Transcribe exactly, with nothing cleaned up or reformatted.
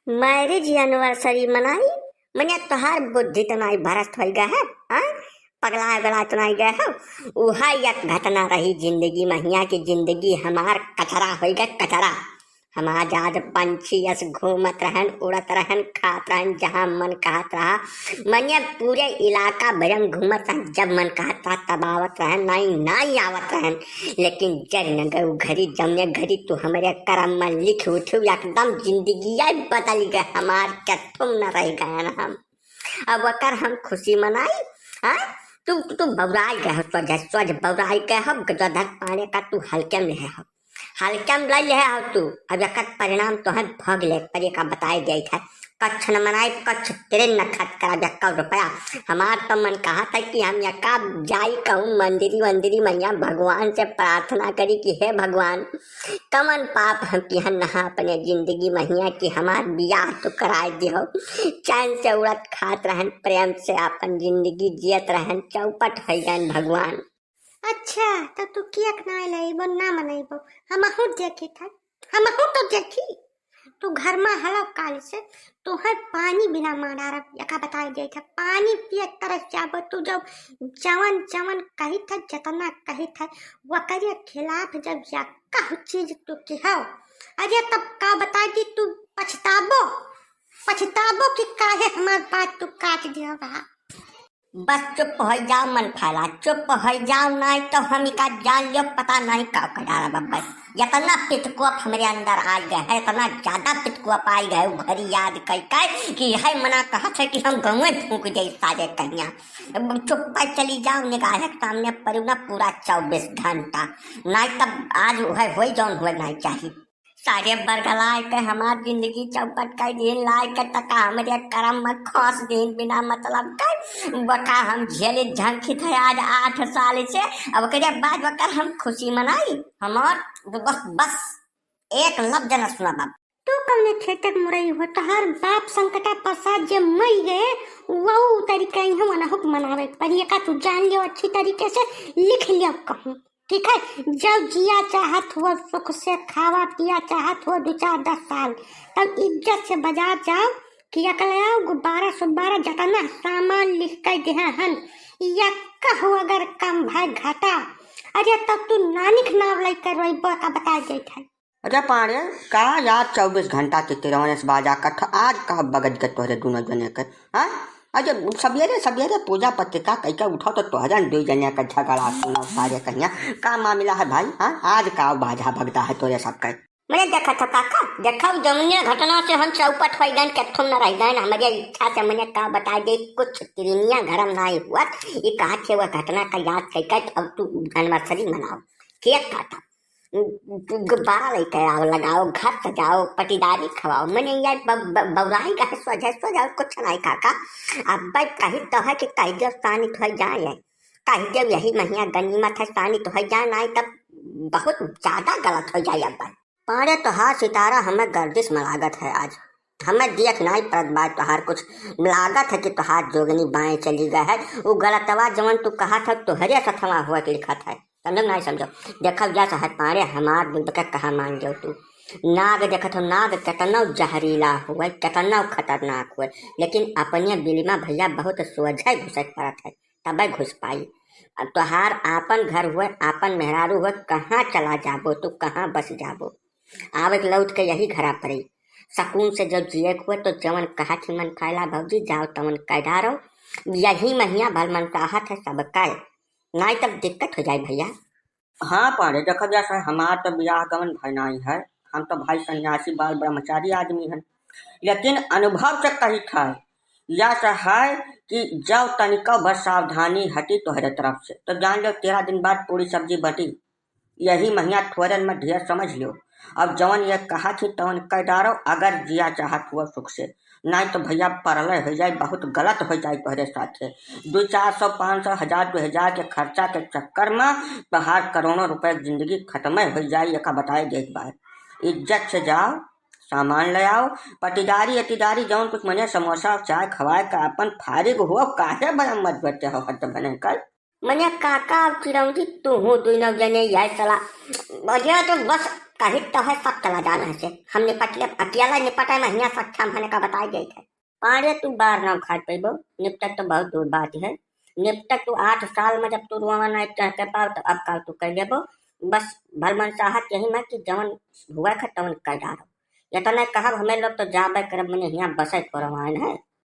marriage anniversary मनाई? मने तोहार बुद्धि तो नाई भ्रष्ट होई गए है, हाँ? पगला उगला तो नाई गए हो? उहा एक घटना रही जिंदगी महिया की, जिंदगी हमार कचरा होई गए, कचरा। हमार जात पंछी अस घूमत रहन, उड़त रहन, खात रहन, जहाँ मन कहत रहा। मने पूरे इलाका भर हम घूमत रहन, जब मन कहत रहा तब आवत रहन, नाई, नाई आवत रहन। लेकिन जर न गए उ घड़ी, जौने घड़ी तू हमरे करम में लिख उठू, एकदम जिंदगी आई बदल गए हमार, कथुम न रह गए हम। अब ओकर हम खुशी मनाई, हाँ? तू, तू बौराई गए हो, सोझ, सोझ बौराई गए हो, गजोधर पांड़े का तू हल्के में ले हो, हल्के में ले ले हो तू। अब एकर परिणाम तोहे भोग ले परी, का बताए देइत है। कच्छ न मनाई, कच्छ तेरे न खर्च करा, एक्का रुपया। हमार तो मन कहत है कि हम एका जाई कहूँ मंदिरी वंदिरी महिया भगवान से प्रार्थना करी कि हे भगवान, कवन पाप हम किहन नहा अपने जिंदगी महिया कि हमार बियाह तू कराए दिहो। चैन से उड़त खात रहन, प्रेम से अपन जिंदगी जियत रहन, चौपट होइ गए भगवान। अच्छा, तो तू केक ना लइबो, ना मनइबो, हमहू देखी था, हमहू तो देखी। तू घर में हलो काल से, तोहर पानी बिना मार डारब, एका बताए देइत है। पानी पिए तरस जाबो तू, जब जवन जवन कहित है, जतना कहित है, वकरे खिलाफ जब या कहू चीज तू किहो, अरे तब का बताए दी तू, पछताबो, पछताबो कि काहे हमार बात तू काट दियो बा। बस चुप होइ जाओ, मन फैला, चुप होइ जाओ, नाई तो हम इका जान लियो, पता नाई का कर डाला बब्बर। इतना पितकोप हमरे अंदर आ गया है, इतना ज्यादा पितकोप आ गया है, उ घड़ी याद कई कई कि है मना कहत है कि हम गंवे फूंक दे सारे कहिया। अब चुप्पा चली जाओ, निगाह के सामने पड़ू ना पूरा चौबीस घंटा, नाई तब आज हुए, हुए जौन हुए नाई चाहिए। सारे बरगलाए के हमार जिंदगी चौपट कर दिन, लाए के तका हमरे करम में खोस दिन बिना मतलब के। बका हम झेले झंखित है आज आठ साल से, अब ओकरे बाद ओकर हम खुशी मनाई। हमार बस, बस एक लफ्ज न सुना बाप। तू कौने खेतक मुरई हो, तोहार बाप संकटा प्रसाद जे मई गए, वहू तरीका इहाँ मनहुक मनावे के पड़ी। एका तू जान लियो अच्छी तरीके से, लिख लियो कहूँ। ठीक है, जब जिया चाहत हो सुख से, खावा पिया चाहत हो दो चार दस साल, तब इज्जत से बाजार जाओ कि अकलयाओ गुब्बारा सुब्बारा जतना सामान लिख के देहा हन, या कहू अगर कम भाई घाटा, अरे तब तू नानिक नाव लइके रोइबो का बताए जाइत है। अरे पाड़े, का यार चौबीस घंटा के किरौने से बाजा कट, आज का बगज के तोहरे दोनों जने के, हाँ? अरे सबेरे सबेरे पूजा पत्रिका कइके उठो तो तोहरे दुई जने का झगड़ा सुनो सारे कहिया। का मामला है भाई, हाँ? आज का बाजा भगता है तोरे सबके? मने देखा था काका, देखा जमुनिया घटना से हम चौपट हो गए, कथुम न रह गए, हमारे इच्छा से मने का बता दे, कुछ तिरनिया गरम ना हुआ, ये कहा थे वह घटना का याद कइके अब तू anniversary मनाओ, केक काटा। गुब्बारा लेके आओ, लगाओ, घर सजाओ, पटीदारी खवाओ। मने यार ब-, ब-, बौराई का है, सोझे, सोझे और कुछ नहीं काका। अब भाई कही तो है कि कही दियो सानी तो है जाए, कही दियो यही महीना गनीमत है, सानी तो है जाए, नहीं तब बहुत ज्यादा गलत हो जाए। अब भाई पाड़े तोहार सितारा हमें गर्दिश में लागत है आज। हमें देख नाई परत बा तोहार कुछ, लागत है कि तोहार जोगनी बाएं चली गए है। उ गलतवा जवन तू कहत है तोहरे सथवा हुआ के लिखत है, समझो नाई समझो। देखल जा सहत पाड़े हमार बुद्ध के कहा मान जाओ तू। नाग देखत हो, नाग केतना जहरीला हुए, केतना खतरनाक हुए, लेकिन अपने बिलिमा भैया बहुत सोझे घुसे के परत है, तबे घुस पाई। अब तोहार आपन घर हुए, आपन मेहरारू हुए, कहाँ चला जाबो तू, कहाँ बस जाबो? आवे के लौट के यही घरा पड़ी। सकून से जब जिए के हुए तो जवन कहा थी मन खायला भौजी, जाओ तवन कह डारो। यही महिया भल मन चाहत है सबका, नाई तब दिक्कत हो जाए भैया। हाँ पाड़े, देखा जा सर, हमार तो बियाह गमन भय नाई है, हम तो भाई सन्यासी बाल ब्रह्मचारी आदमी हैं, लेकिन अनुभव से कही था, या से है कि जब तनिको भर सावधानी हटी तोहरे तरफ से, तो जान लो तेरह दिन बाद पूरी सब्जी बटी। यही महिया थोरन में ढेर समझ लो। अब जवन ये कहा थी तवन कह डारो, अगर जिया चाहत हुआ सुख से, नाई तो भैया परलय हो जाए, बहुत गलत हो जाए तोहरे साथे। दो चार सौ, पाँच सौ, हजार, दो हजार के खर्चा के चक्कर में तोहार करोड़ों रुपए के जिंदगी खत्म हो जाए, एका बताए देख बार। इज्जत से जाओ, सामान ले आओ, पटीदारी अटीदारी जौन कुछ मने समोसा चाय खवाए का अपन फारिग हो, काहे बड़ा मत बटे हो हद बने कर। मने काका अब चिरौंजी तू हूँ दुइनौ जने यह सला। अरे तो बस कही तो है, सब चला जाना है से। हम निपट ले, अकेला निपटे में हियाँ सक्षम है का बताई गई है। पाड़े तू बार ना उखाड़ पैबो, निपटक तो बहुत दूर बात है। निपटक तू आठ साल में जब तू रोवा नहीं चढ़ के पाओ, तो अब का तू कर लेबो। बस भलमनसाहत यही में कि जवन हुआ है, तवन कर डालो। इतना कहब, हमें लोग तो जाबे करब, मने हियाँ बसे करवाइन है।